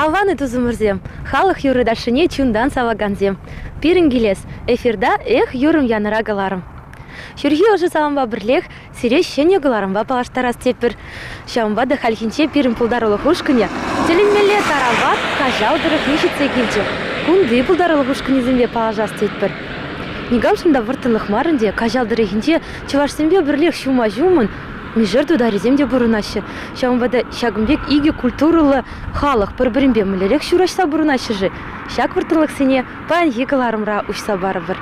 Аван-и, тусӑмӑрсем, халӑх юрри-ташшине чунтан савакансем. Пирӗн килес эфирта Эх, юрӑм янӑра кӑларӑм. Ҫурхи ӑшӑ салампа пӗрлех сире ҫӗнӗ кӑларӑмпа паллаштарас тетпӗр. Ҫавӑнпа та хальхинче пирӗн пултарулӑх ушкӑнӗ тӗлӗнмелле тарават Каҫал тӑрӑхне ҫитсе килчӗ. Кунти пултарулӑх ушкӑнӗсемпе паллашас тетпӗр. Никамшӑн та вӑрттӑнлӑх мар ӗнтӗ, Каҫал тӑрӑхӗнче чӑвашсемпе пӗрлех ҫума-ҫумӑн мишер тутарӗсем те пурӑнаҫҫӗ. Ҫавӑнпа та ҫакӑн пек икӗ культурӑллӑ халӑх пӗр-пӗринпе мӗнлерех ҫураҫса пурӑнаҫҫӗ-ши? Ҫак вӑрттӑнлӑхсене паянхи кӑларӑмра уҫса парӑпӑр.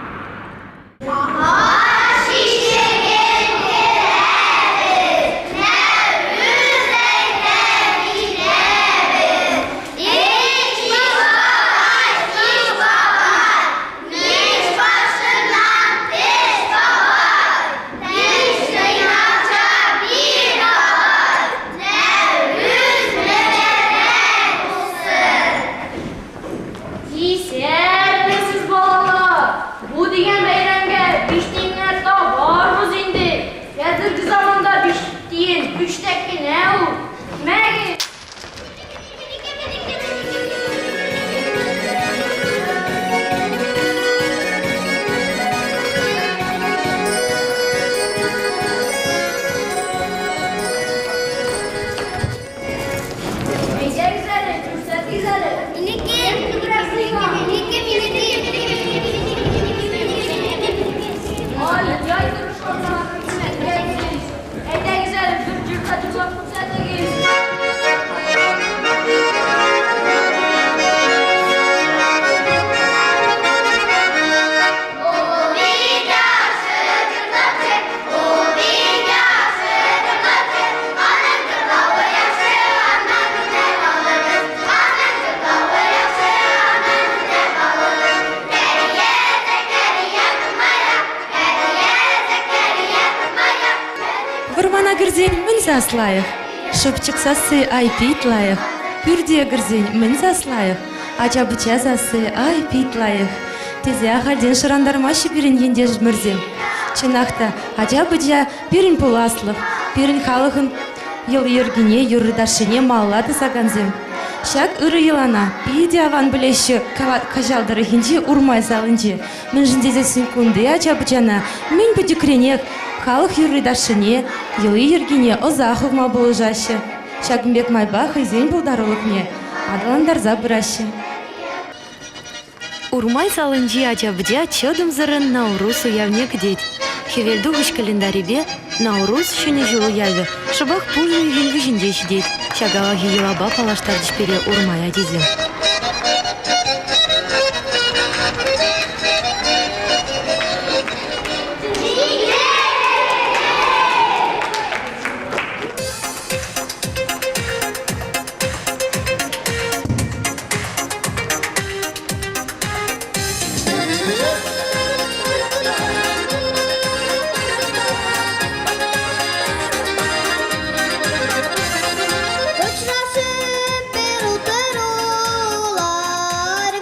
Исәнмесез, балалар! Бу дигән бәйрәмгә биш тиеннәр табарбыз инде. Хәзерге заманда биш тиен пүчтәк кенә ул. Мәгез! Әйдәгез әле, күрсәтегез әле. Минеке! Минеке, минеке! Ай-яй тырышканнар, рәхмәт. Әйдәгез әле, бер җырга җырлап күрсәтегез. Вӑрмана кӗрсен мӗн сас лайӑх? Шӑпчӑк сасси ай пит лайӑх. Пӳрте кӗрсен мӗн сас лайӑх? Ача-пӑча сасси ай пит лайӑх. Тесе ахальтен шӑрантармаҫҫӗ пирӗн ентешӗмӗрсем. Чӑнах та, ача-пӑча пирӗн пуласлӑх, пирӗн халӑхӑн йӑли-йӗркине, юрри-ташшине малалла тӑсакансем. Ҫак ырӑ йӑлана питӗ аван пӗлеҫҫӗ Каҫал тӑрӑхӗнчи Урмай салинче. Мӗншӗн тесессӗн кунти ача-пӑчана мӗн пӗчӗкренех халӑх юрри-ташшине, йӑли-йӗркине ӑса хывма пулӑшаҫҫӗ. Ҫакӑн пек майпа хӑйсен пултарулӑхне аталантарса пыраҫҫӗ. Урмай салинчи ача-пӑча чӑтӑмсӑррӑн Наурус уявне кӗтет. Хӗвелтухӑҫ календарӗпе Наурус Ҫӗнӗ ҫул уявӗ шӑпах пуш уйӑхӗн вӗҫӗнче ҫитет. Ҫак авалхи йӑлапа паллаштарчӗҫ пире Урмай ачисем. Очрашып бер утырулар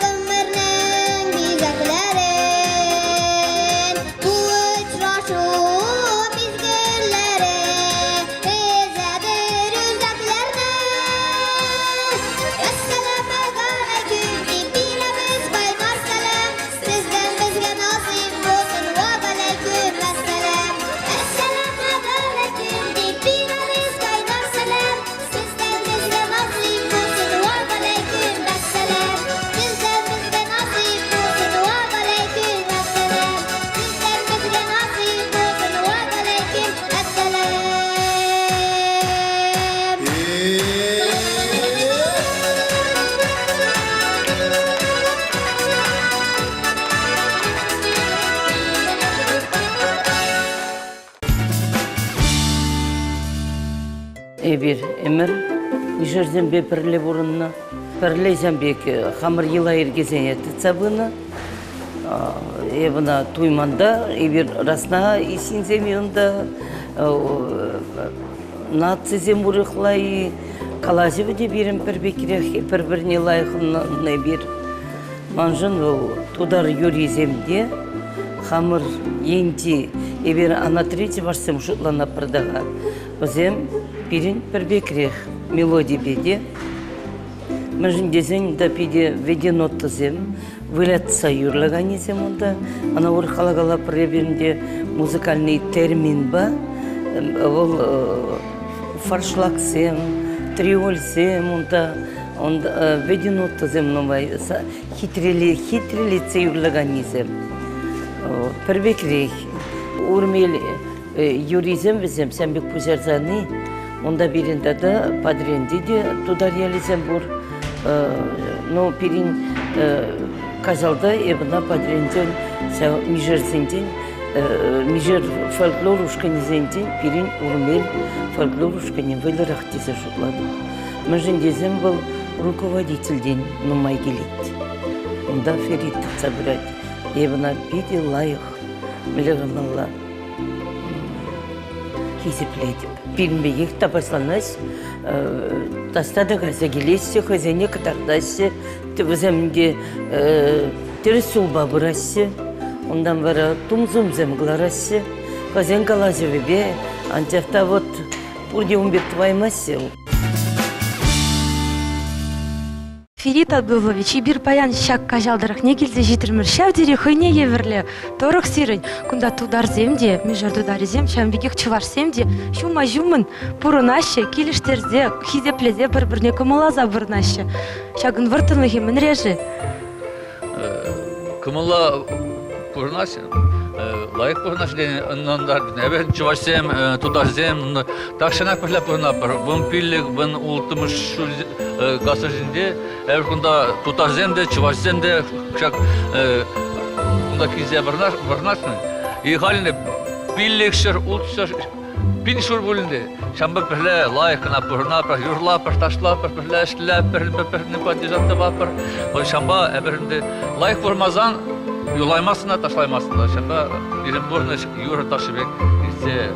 гомернең бизәкләрен. Бу очрашу мизгелләре Өзәдер үзәкләрне. Әссәламегаләйкүм дип бирәбез кайнар сәлам. Сездән безгә насыйп булсын вәгаләйкүм әссәлам. Әссәламегаләйкүм дип бирәбез кайнар сәлам. Сездән безгә насыйп булсын вәгаләйкүм әссәлам. Сездән безгә насыйп булсын вәгаләйкүм әссәлам. Сездән безгә насыйп булсын вәгаләйкүм әссәлам. Эпир ӗмӗр мишерсемпе пӗрле пурӑннӑ. Пӗрле пек хамӑр йӑла-йӗркесене тытса пынӑ. Эп ӑна туйман та, эпир расна ҫынсем унта нацисем урӑхла-и, калаҫӑвӗ те пирӗн пӗр пекрех, пӗр-пӗрне лайӑх ӑнланнӑ эпир. Маншӑн вӑл тутар юррисем те хамӑр енчи эпир анатри чӑвашсем шутланатпӑр та-ха. Вӗсем пирӗн пӗр пекрех мелодипе те. Мӗншӗн тесен та питӗ вӗтӗ нотӑсем вылятса юрлаканнисем унта. Ӑна урӑх кала-кала пӗрре пирӗнте музыкальный терминпа вӑл форшлаксем, триольсем унта, унта вӗтӗ нотӑсем нумай хитрелетсе юрлаканнисем. Пӗр пекрех. Урмел юррисем вӗсем сан пек пуҫарсани, унта пирӗн тата Патӑрьелте те тутар ялӗсем пур. Ну, пирӗн Каҫалта эп ӑна Патӑрьелтен ҫав мишерсенчен, мишер фольклор ушкӑнӗсенчен пирӗн Урмел фольклор ушкӑнӗ вӑйлӑрах тесе шутлатӑп. Мӗншӗн тесен вӑл руководительтен нумай килет. Унта Ферит тытса пырать. Эп ӑна питӗ лайӑх мӗнле калмалла хисеплетӗп. Пирӗн пекех тапаҫланасть, таҫта та кайса килеҫҫӗ, хӑйсене кӑтартаҫҫӗ. Вӗсем те тӗрӗс ҫулпа пыраҫҫӗ. Унтан вара тум-сумсем кӑлараҫҫӗ. Хӑйсен калаҫӑвӗпе. Анчах та вот пурте ун пек тӑваймаҫҫӗ. Ферит Абдуллович, эпир паян ҫак Каҫал тӑрӑхне килсе ҫитрӗмӗр. Ҫав тери хӑйне евӗрлӗ тӑрӑх сирӗн. Кунта тутарсем те, мишер тутарӗсем, ҫавӑн пекех чӑвашсем те ҫума-ҫумӑн пурӑнаҫҫӗ, килӗштерсе, хисеплесе пӗр-пӗрне кӑмӑлласа пурӑнаҫҫӗ. Ҫакӑн вӑрттӑнлӑхӗ мӗнре-ши? Кӑмӑлла пурӑнаҫҫӗ. Лайӑх пурӑнаҫҫӗ тени ӑнлантарнӑ. Эпир чӑвашсем, тутарсем тахҫанах пӗрле пурӑнатпӑр. 15, 16-мӗш ҫул кассӑрсенче эпир кунта тутарсем те, чӑвашсем те ҫак кунта килсе вырнаҫнӑ. И халь 500, 600 пин ҫур пулин те, ҫавӑнпа пӗрле лайӑх кӑна пурӑнатпӑр, юрлатпӑр, ташлатпӑр, пӗрле ӗҫлетпӗр, пӗр-пӗрне поддержать тӑватпӑр. Вот ҫавӑнпа эпир ӗнтӗ лайӑх пурӑнмасан юлаймастӑн та, ташлаймастӑн та. Ҫавӑнпа пирӗн пурнӑҫ юрӑ ташши пек иртсе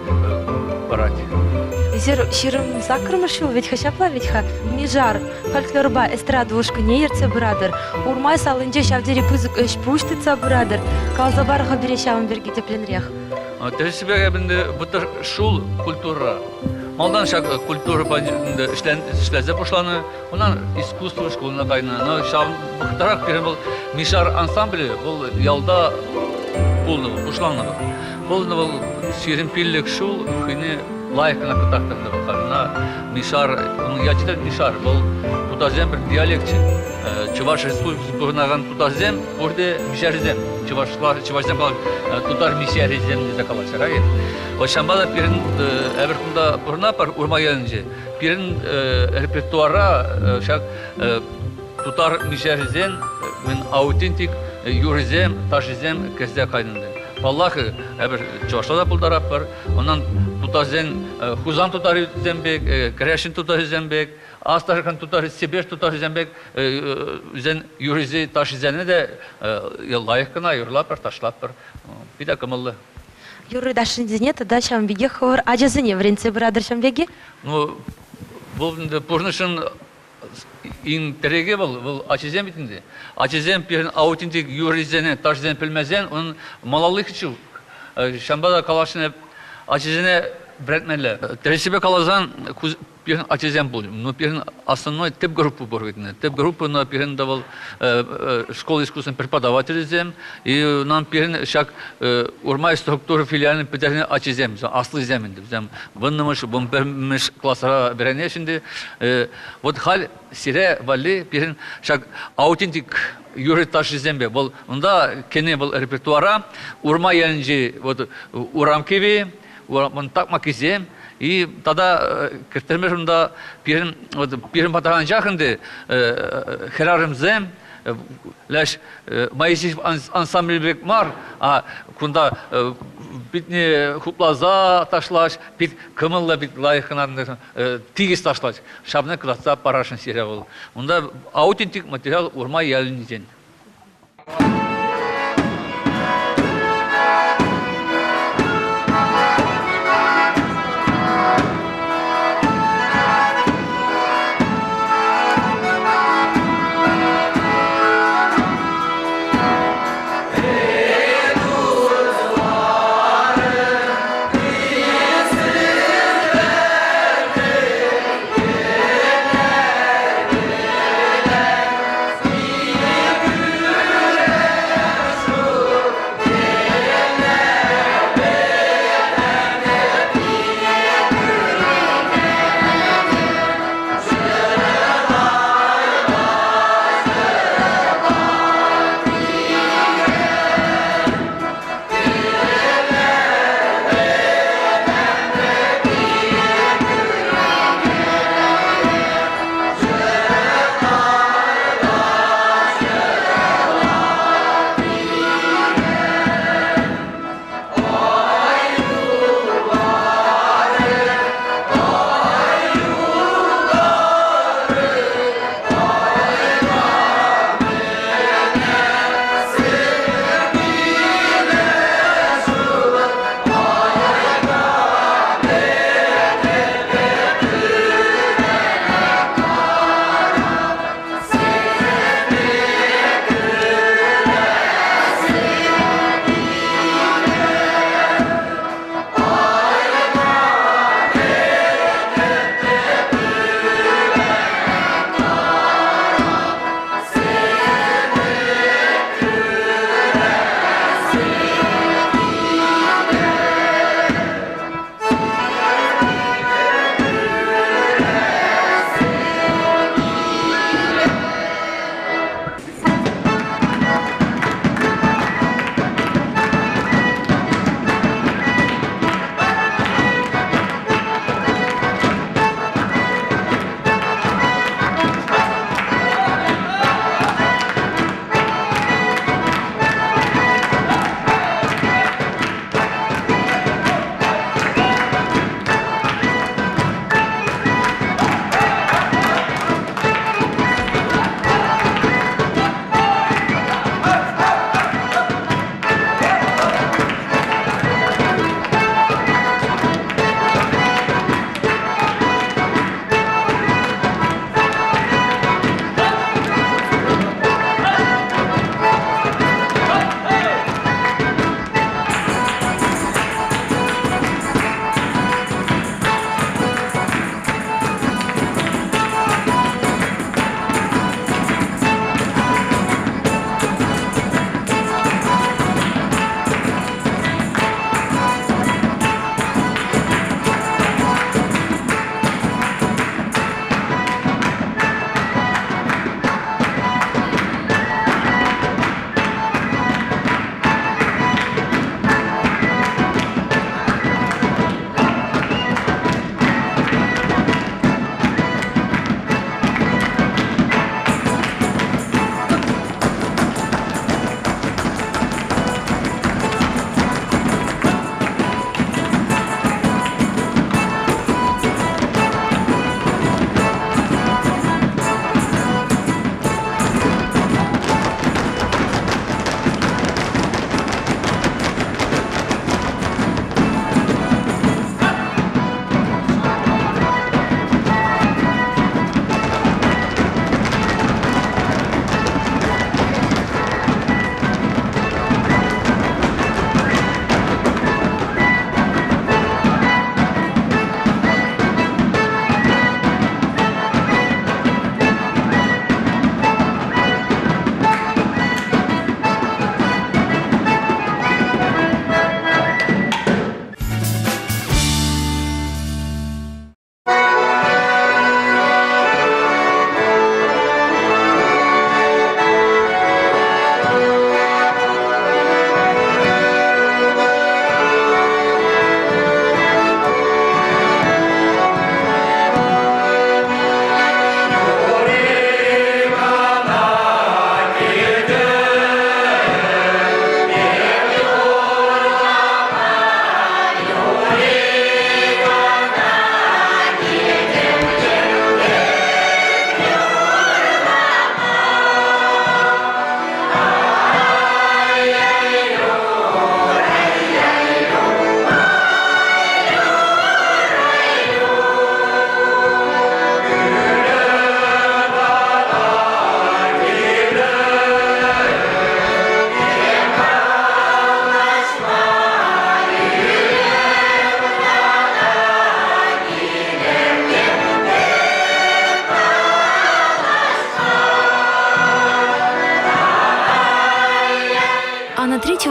пырать. Эсир 28-мӗш ҫул вӗт-ха ҫапла вӗт-ха Мишар фольклорпа эстрада ушкӑнне ертсе пыратӑр. Урмай салинче ҫав тери пысӑк ӗҫ-пуҫ тытса пыратӑр. Каласа пар-ха пире ҫавӑн пирки тӗплӗнрех. Тӗрӗссипе ӗнтӗ вӑтӑр ҫул культура. Малтан ҫак культура ӗҫлесе пуҫланӑ, унан искусство шкулына кайнӑ. Но ҫав вӑхӑтрах пирӗн вӑл Мишар ансамблӗ вӑл ялта пулнӑ, пуҫланнӑ вӑл. Пулнӑ вӑл 25 ҫул хӑйне лайӑх кӑна кӑтартнӑ вӑл. Ӑна Мишар, унӑн ячӗ те Мишар, вӑл тутарсен пӗр диалекчӗ. Чӑваш Республикинче пурӑнакан тутарсем пурте мишерсем. Чӑвашла, чӑвашсем тутар мишерӗсем тесе калаҫҫӗ. Вот ҫавӑнпа та пирӗн эпир кунта пурӑнатпӑр Урмаелӗнче. Пирӗн репертуара ҫак тутар мишерӗсен аутентик юррисем, ташшисем кӗрсе кайнӑ. Паллах, эпир чӑвашла та пултаратпӑр. Унан тутарсен Хусан тутарӗсем пек, кӗрешӗн тутарӗсем пек, Астрахан тутарӗ, Сибирь тутарӗсем пек вӗсен юррисен ташшисене те лайӑх кӑна юрлатпӑр, ташлатпӑр. Питӗ кӑмӑллӑ. Юрри ташшисене тата ҫавӑн пекех хӑвӑр ачасене вӗрентсе пыратӑр ҫавӑн пек-и? Ну, вӑл ӗнтӗ пурнӑҫӑн тӗрекӗ вӑл, вӑл ачасем вӗт ӗнтӗ. Ачасем пирӗн аутентик юррисене, ташшисене пӗлмесен унӑн малалли ҫук. Ҫавӑнпа та калаҫнӑ ачасене вӗрентмелле. Тӗрӗссипе каласан, пирӗн ачасем пур. Ну, пирӗн основной тӗп группа пур вӗт. Тӗп группа пирӗн та вӑл школа искусствин преподавателӗсем и нам пирӗн ҫак Урмай структура филиалӗн пӗтернӗ ачисем, аслисем ӗнтӗ. Вӗсем вуннӑмӗш, 11-мӗш класра вӗренеҫҫӗ ӗнтӗ. Вот халь сире валли пирӗн ҫак аутентик юрӑ ташшисемпе вӑл унта кӗнӗ вӑл репертуара Урмай ялӗнчи вот урам кӗвви, такмакисем и тата кӗрттермеш унта пирӗн вот пирӗн патра анчах ӗнтӗ хӗрарӑмсем леш Моисей ансамбль пек мар, а кунта питне хупласа ташлаҫ, пит кӑмӑллӑ, пит лайӑх кӑна тикӗс ташлаҫ. Ҫавна кӑтартса парасшӑн сире вӑл. Унта аутентик материал Урмай ялӗнчен.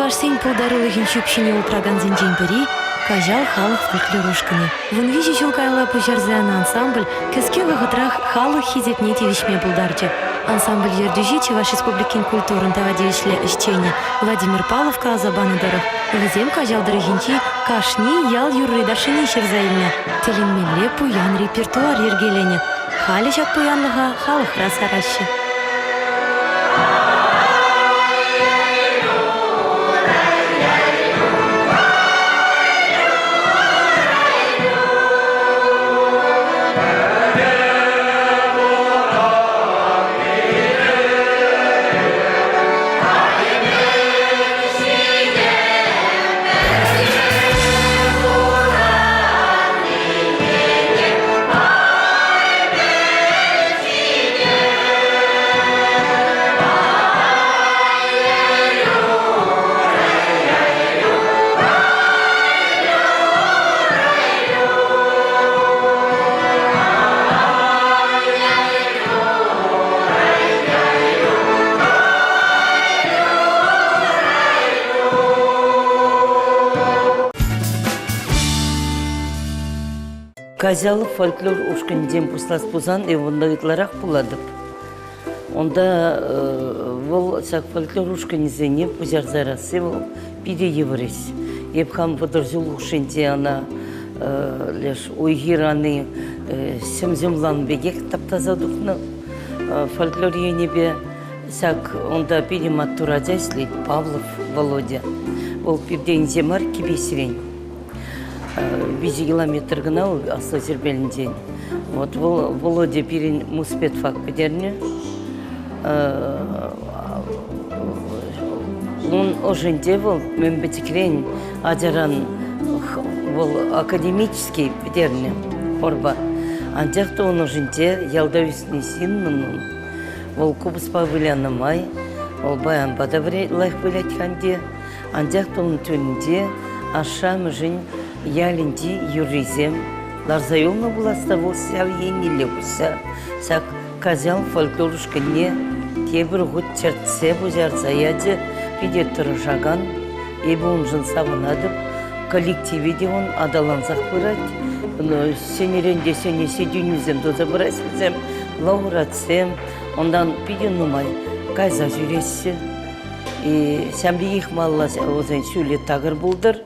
Чӑвашсен пултарулӑхӗн ҫӳпҫине упракансенчен пӗри Каҫал халӑх фольклор ушкӑнӗ. 13 ҫул каялла пуҫарса янӑ ансамбль кӗске вӑхӑтрах халӑх хисепне тивӗҫме пултарчӗ. Ансамбль ертӳҫи Чӑваш Республикин культурӑн тава тивӗҫлӗ ӗҫченӗ Владимир Павлов каласа панӑ тӑрӑх, вӗсем Каҫал тӑрӑхӗнчи кашни ял юрри-ташшине ҫырса илнӗ, тӗлӗнмелле пуян репертуар йӗркеленӗ. Халӗ ҫак пуянлӑха халӑхра сараҫҫӗ. Каҫал фольклор ушкӑнӗнчен пуҫлас пулсан эп унта ытларах пулатӑп. Унта вӑл ҫак фольклор ушкӑнӗсене пуҫарса ярасси вӑл питӗ йывӑр ӗҫ. Эп хам 30 ҫул хушшинче ӑна леш уй-хир ани сӗм-сӗмлан пекех таптаса тухнӑ фольклор енӗпе. Ҫак унта питӗ маттур ача ӗҫлет, Павлов Володя. Вӑл пиртен инҫе мар, Кипеҫрен. 3 километр кӑна вӑл Аслӑ Ҫӗрпелӗнчен. Вот вӑл Володя пирӗн муспедфак пӗтернӗ. Ун ӑшӗнче вӑл мӗн пӗчӗкрен ачаран вӑл академический пӗтернӗ хорпа. Анчах та ун ӑшӗнче ялта ӳснӗ ҫыннӑн ун вӑл купӑспа вылянӑ май вӑл баянпа та лайӑх вылять-ха ӗнтӗ. Анчах та ун чунӗнче ашшӗ-амӑшӗн ялӗнчи юррисем ларса юлнӑ пулас та вӑл ҫав еннелле куҫса ҫак Каҫал фольклор ушкӑнне тепӗр хут чӗртсе пуҫарса ячӗ. Питӗ тӑрӑшакан, эпӗ уншӑн савӑнатӑп. Коллективӗ те ун аталансах пырать. Ҫӗнӗрен те ҫӗнӗ ҫитӗнӳсем туса пыраҫҫӗ вӗсем, лауреатсем. Унтан питӗ нумай кайса ҫӳреҫҫӗ. Ҫавӑн пекех малалла вӗсен ҫулӗ такӑр пултӑр.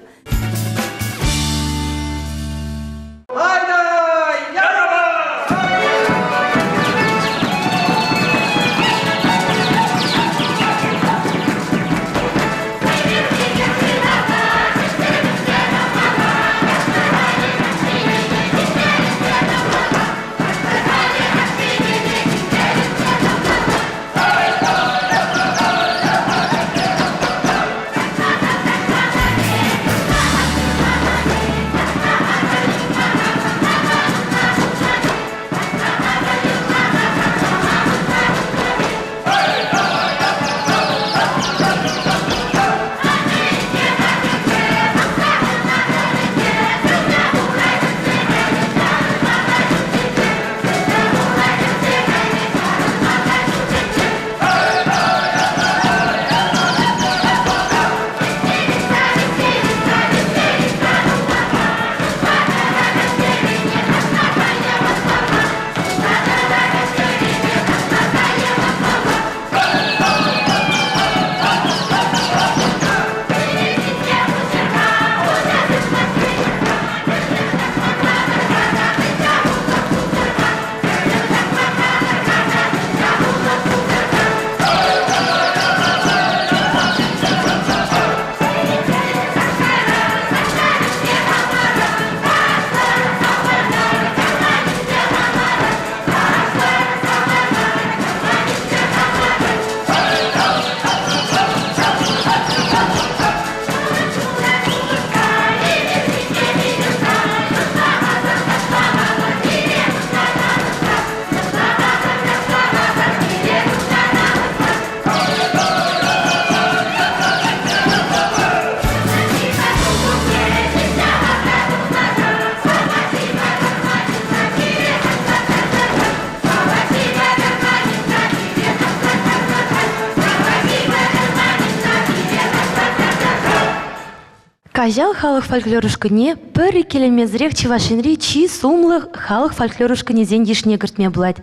Каҫал халӑх фольклор ушкӑнне пӗр иккӗленмесӗрех Чӑваш Енри чи сумлӑ халӑх фольклор ушкӑнӗсен йышне кӗртме пулать.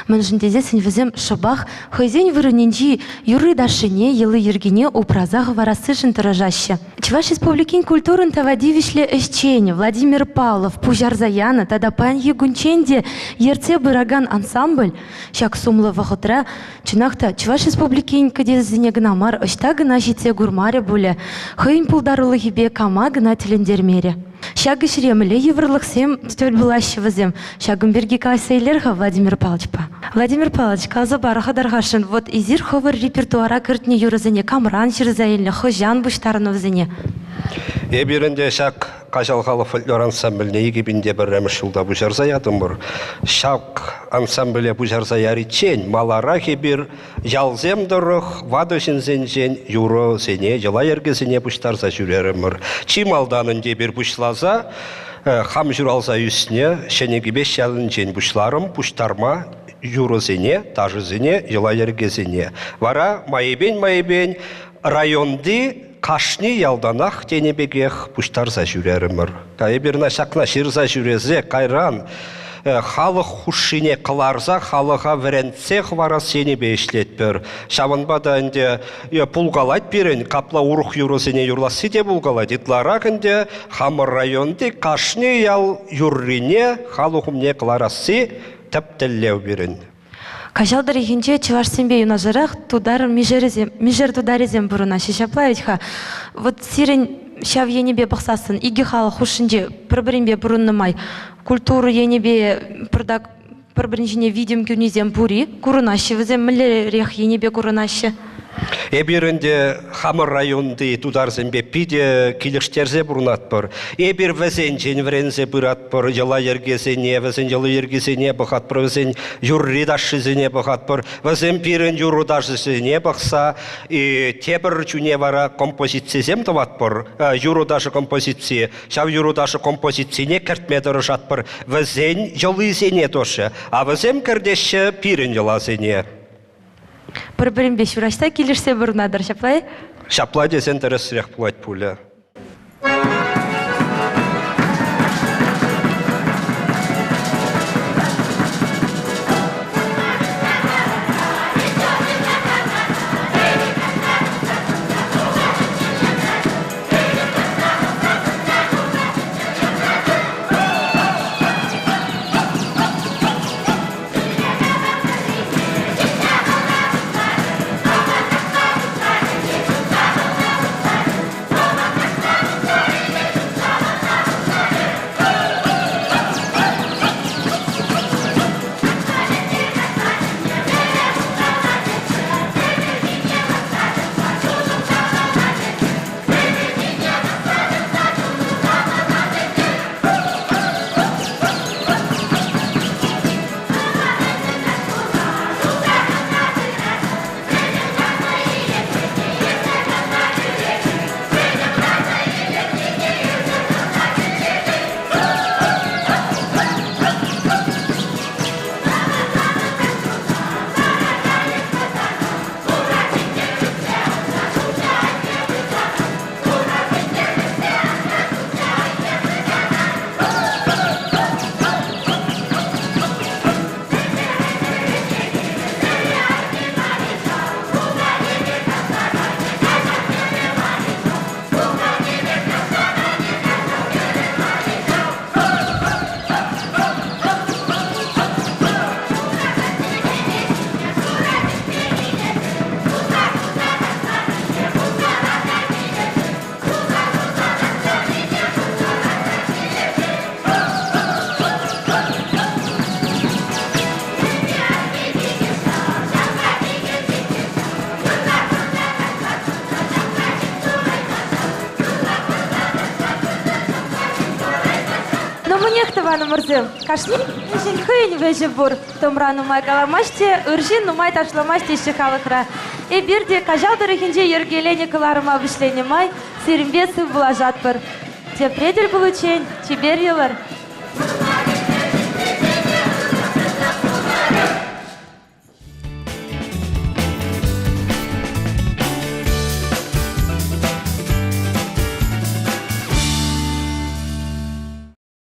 Мӗншӗн тесессӗн вӗсем шӑпах хӑйсен вырӑнӗнчи юрри-ташшине, йӑли-йӗркине упраса хӑварассишӗн тӑрӑшаҫҫӗ. Чӑваш Республикин культурӑн тава тивӗҫлӗ ӗҫченӗ Владимир Павлов пуҫарса янӑ тата паянхи кунччен те ертсе пыракан ансамбль ҫак сумлӑ вӑхӑтра Чӑнах та, Чӑваш Республикин кӗтесӗсене кӑна мар, ӑҫта кӑна ҫитсе курмарӗ пулӗ, хӑйӗн пултарулӑхӗпе кама кӑна тӗлӗнтермерӗ. Ҫак ӗҫре мӗнле йывӑрлӑхсем тӗл пулаҫҫӗ вӗсем? Ҫакӑн пирки калаҫса илер-ха Владимир Павловичпа. Владимир Павлович, каласа пар-ха тархасшӑн, вот эсир хӑвӑр репертуара кӗртнӗ юрӑсене камран ҫырса илнӗ, хӑҫан пуҫтарнӑ вӗсене? Эпир ӗнтӗ ҫак Каҫал халӑх фольклор ансамбльне 2001 ҫулта пуҫарса ятӑмӑр. Ҫак ансамбле пуҫарса яриччен маларах эпир ялсем тӑрӑх ватӑ ҫынсенчен юрӑсене, йӑла-йӗркесене пуҫтарса ҫӳрерӗмӗр. Чи малтан ӗнтӗ эпир пуҫласа хам ҫуралса ӳснӗ Ҫӗнӗ Кипеҫ ялӗнчен пуҫларӑм пуҫтарма юрӑсене, ташӑсене, йӑла-йӗркесене. Вара майӗпен-майӗпен районти кашни ялтанах тенӗ пекех пуҫтарса ҫӳрерӗмӗр. Эпир ӑна ҫакна ҫырса ҫӳресе кайран халӑх хушшине кӑларса халӑха вӗрентсе хӑварас енӗпе ӗҫлетпӗр. Ҫавӑнпа та ӗнтӗ пулкалать пирӗн, капла урӑх юрӑсене юрласси те пулкалать. Ытларах ӗнтӗ хамӑр районти кашни ял юррине халӑх умне кӑларасси тӗп тӗллев пирӗн. Каҫал тӑрӑхӗнче чӑвашсемпе юнашарах тутар мишерӗсем, мишер тутарӗсем пурӑнаҫҫӗ. Ҫапла вӗт-ха. Вот сирӗн ҫав енӗпе пӑхсассӑн икӗ халӑх хушшинче пӗр-пӗринпе пурӑннӑ май культура енӗпе пӑртак пӗр-пӗрин ҫине витӗм кӳнисем пур-и? Курӑнаҫҫӗ вӗсем мӗнлерех енӗпе курӑнаҫҫӗ? Эпир ӗнтӗ хамӑр районти тутарсемпе питӗ килӗштерсе пурӑнатпӑр. Эпир вӗсенчен вӗренсе пыратпӑр, йӑла-йӗркесене, вӗсен йӑли-йӗркисене пӑхатпӑр, вӗсен юрри-ташшисене пӑхатпӑр. Вӗсем пирӗн юрӑ-ташӑсене пӑхса тепӗр чуне вара композицисем тӑватпӑр, юрӑ-ташӑ композицийӗ. Ҫав юрӑ-ташӑ композицине кӗртме тӑрӑшатпӑр. Вӗсен йӑлисене тӑшӗ, а вӗсем кӗртеҫҫӗ пирӗн йӑласене. Пӗр-пӗринпе ҫураҫса килӗшсе пурӑнатӑр, ҫапла-и? Ҫапла тесен тӗрӗсрех пулать пулӗ. Ну, мӗнех, тӑванӑмӑрсем, кашни ӗҫӗн хӑйӗн вӗҫӗ пур. Тӑмра нумай каламасть те, ыр ҫын нумай ташламасть теҫҫӗ халӑхра. Эпир те Каҫал тӑрӑхӗнче йӗркеленӗ кӑларӑма вӗҫленӗ май сирӗнпе сывпуллашатпӑр. Тепре тӗл пуличчен чипер юлӑр.